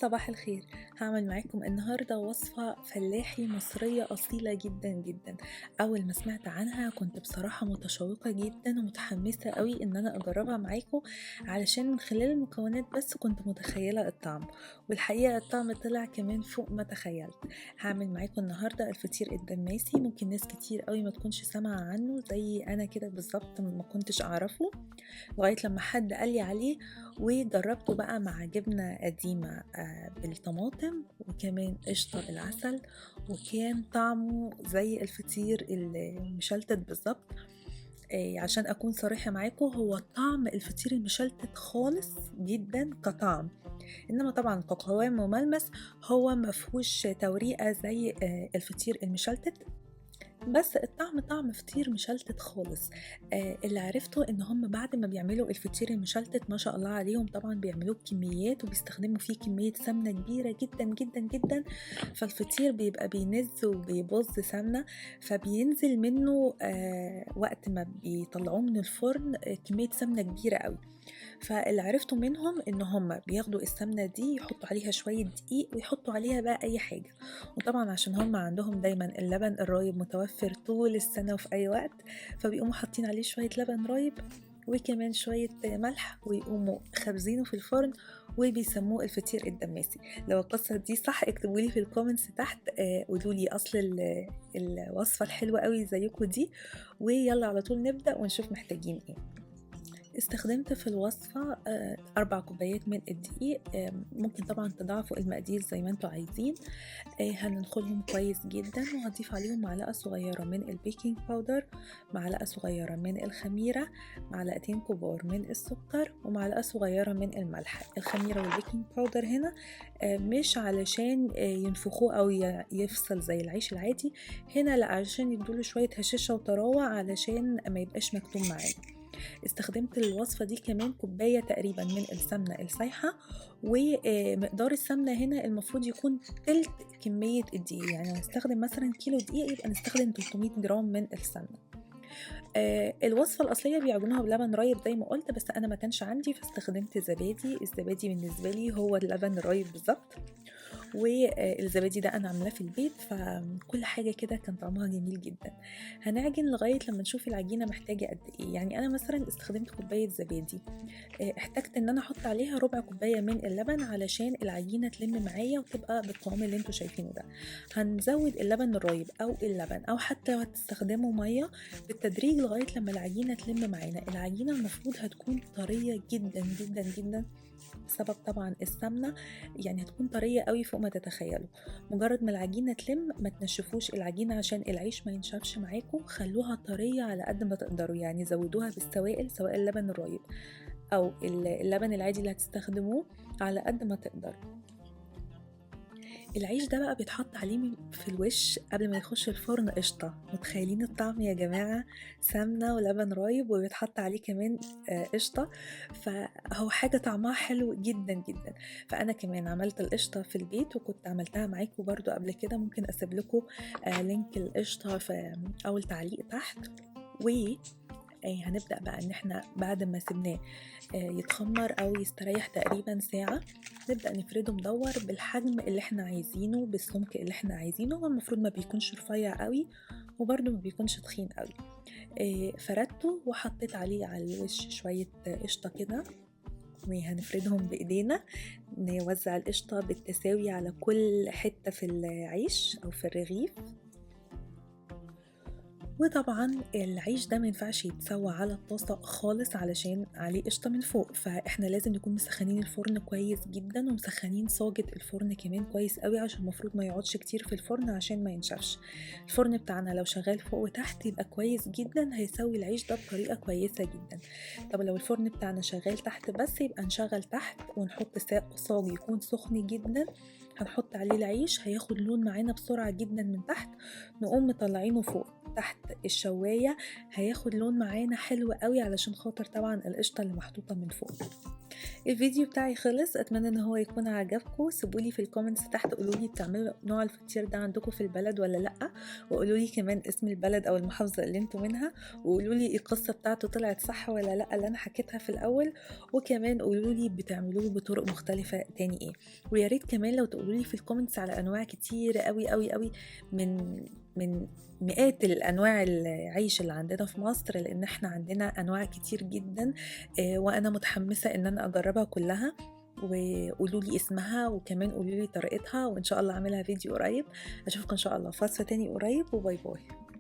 صباح الخير. هعمل معاكم النهاردة وصفة فلاحي مصرية أصيلة جدا جدا. أول ما سمعت عنها كنت بصراحة متشوقة جدا ومتحمسة قوي إن أنا أجربها معاكم، علشان من خلال المكونات بس كنت متخيلة الطعم، والحقيقة الطعم طلع كمان فوق ما تخيلت. هعمل معاكم النهاردة الفطير الدماسي. ممكن ناس كتير قوي ما تكونش سامعة عنه زي أنا كده بالظبط، ما كنتش أعرفه لغاية لما حد قال لي عليه، وجربته بقى مع جبنة قديمة بالطماطم وكمان قشطة العسل، وكان طعمه زي الفطير المشلتت بالظبط. عشان أكون صريحة معاكم، هو طعم الفطير المشلتت خالص جدا كطعم، إنما طبعا كقوام وملمس هو مفهوش توريقة زي الفطير المشلتت، بس الطعم طعم فطير مشلتت خالص. اللي عرفته ان هم بعد ما بيعملوا الفطير المشلتت ما شاء الله عليهم، طبعا بيعملوه بكميات وبيستخدموا فيه كمية سمنة كبيرة جدا جدا جدا، فالفطير بيبقى بينز وبيبظ سمنة، فبينزل منه وقت ما بيطلعوه من الفرن كمية سمنة كبيرة قوي. فاللي عرفته منهم ان هم بياخدوا السمنة دي يحطوا عليها شوية دقيق ويحطوا عليها بقى اي حاجة، وطبعا عشان هم عندهم دايما اللبن الرايب متوفر طول السنة وفي اي وقت، فبيقوموا حاطين عليه شوية لبن رايب وكمان شوية ملح ويقوموا خابزينه في الفرن وبيسموه الفطير الدماسي. لو القصة دي صح اكتبوا لي في ال comments تحت، قولوا لي اصل الوصفة الحلوة قوي زيكم دي. ويلا على طول نبدأ ونشوف محتاجين ايه. استخدمت في الوصفة 4 كوبايات من الدقيق، ممكن طبعا تضاعفوا المقادير زي ما انتوا عايزين. هننخلهم كويس جدا، وهضيف عليهم معلقة صغيرة من ال baking powder، معلقة صغيرة من الخميرة، معلقتين كبار من السكر، ومعلقة صغيرة من الملح. الخميرة وال baking powder هنا مش علشان ينفخوه أو يفصل زي العيش العادي، هنا لا، عشان يدوله شوية هشاشة وطراوة علشان ما يبقاش مكتوم معانا. استخدمت الوصفة دي كمان كوباية تقريبا من السمنة السايحة، ومقدار السمنة هنا المفروض يكون تلت كمية الدقيق، يعني هنستخدم مثلا كيلو دقيق يبقى نستخدم 300 جرام من السمنة. الوصفة الأصلية بيعجنوها بلبن رايب زي ما قلت، بس أنا ما كانش عندي فاستخدمت زبادي. الزبادي بالنسبة لي هو اللبن الرايب بالظبط، والزبادي ده أنا عاملاه في البيت، فكل حاجة كده كان طعمها جميل جدا. هنعجن لغاية لما نشوف العجينة محتاجة قد إيه. يعني أنا مثلا استخدمت كوباية زبادي، احتجت إن أنا أحط عليها ربع كوباية من اللبن علشان العجينة تلم معايا وتبقى بالقوام اللي انتوا شايفينه ده. هنزود اللبن الرايب أو اللبن أو حتى لو هتستخدموا مية بالتدريج لغاية لما العجينة تلم معانا. العجينة المفروض هتكون طرية جدا جدا جدا بسبب طبعا السمنة، يعني هتكون طرية قوي فوق ما تتخيلوا. مجرد ما العجينة تلم ما تنشفوش العجينة عشان العيش ما ينشفش معاكم، خلوها طرية على قد ما تقدروا، يعني زودوها بالسوائل سواء اللبن الرايب أو اللبن العادي اللي هتستخدموه على قد ما تقدروا. العيش ده بقى بيتحط عليه في الوش قبل ما يخش الفرن قشطة. متخيلين الطعم يا جماعة؟ سمنة ولبن رايب وبيتحط عليه كمان قشطة، فهو حاجة طعمها حلو جدا جدا. فأنا كمان عملت القشطة في البيت، وكنت عملتها معاكم برضو قبل كده، ممكن أسيب لكم link القشطة في أول تعليق تحت. و هنبدأ بقى إن إحنا بعد ما سيبناه يتخمر أو يستريح تقريبا ساعة، نبدأ نفرده مدور بالحجم اللي إحنا عايزينه بالسمك اللي إحنا عايزينه. هو المفروض ما بيكونش رفيع قوي وبرده ما بيكونش تخين قوي. فردته وحطيت عليه على الوش شوية قشطة كده، وهنفردهم بإيدينا، نوزع القشطة بالتساوي على كل حتة في العيش أو في الرغيف. وطبعا العيش ده ما ينفعش يتسوى على الطاسة خالص علشان عليه قشطة من فوق، فاحنا لازم نكون مسخنين الفرن كويس جدا ومسخنين صاجة الفرن كمان كويس قوي، عشان المفروض ما يقعدش كتير في الفرن عشان ما ينشفش. الفرن بتاعنا لو شغال فوق وتحت يبقى كويس جدا، هيسوي العيش ده بطريقة كويسة جدا. طب لو الفرن بتاعنا شغال تحت بس يبقى نشغل تحت ونحط صاج يكون سخن جدا، هنحط عليه العيش هياخد لون معانا بسرعة جدا من تحت، نقوم مطلعينه فوق تحت الشواية، هياخد لون معانا حلو قوي علشان خاطر طبعا القشطة اللي محطوطة من فوق. الفيديو بتاعي خلص، اتمنى ان هو يكون عجبكم. سيبولي في ال comments تحت قولولي بتعملوا نوع الفطير ده عندكم في البلد ولا لا، وقولولي كمان اسم البلد او المحافظة اللي انتوا منها، وقولولي القصة بتاعته طلعت صح ولا لا اللي انا حكيتها في الاول، وكمان قولولي بتعملوه بطرق مختلفة تاني ايه. ويا ريت كمان لو تقولولي في ال comments على انواع كتير قوي قوي قوي من مئات الانواع العيش اللي عندنا في مصر، لان احنا عندنا انواع كتير جدا، وانا متحمسة ان انا اجربها كلها. وقولوا لي اسمها وكمان قولوا لي طريقتها، وان شاء الله اعملها فيديو قريب. اشوفكم ان شاء الله في وصفه تاني قريب، و bye bye.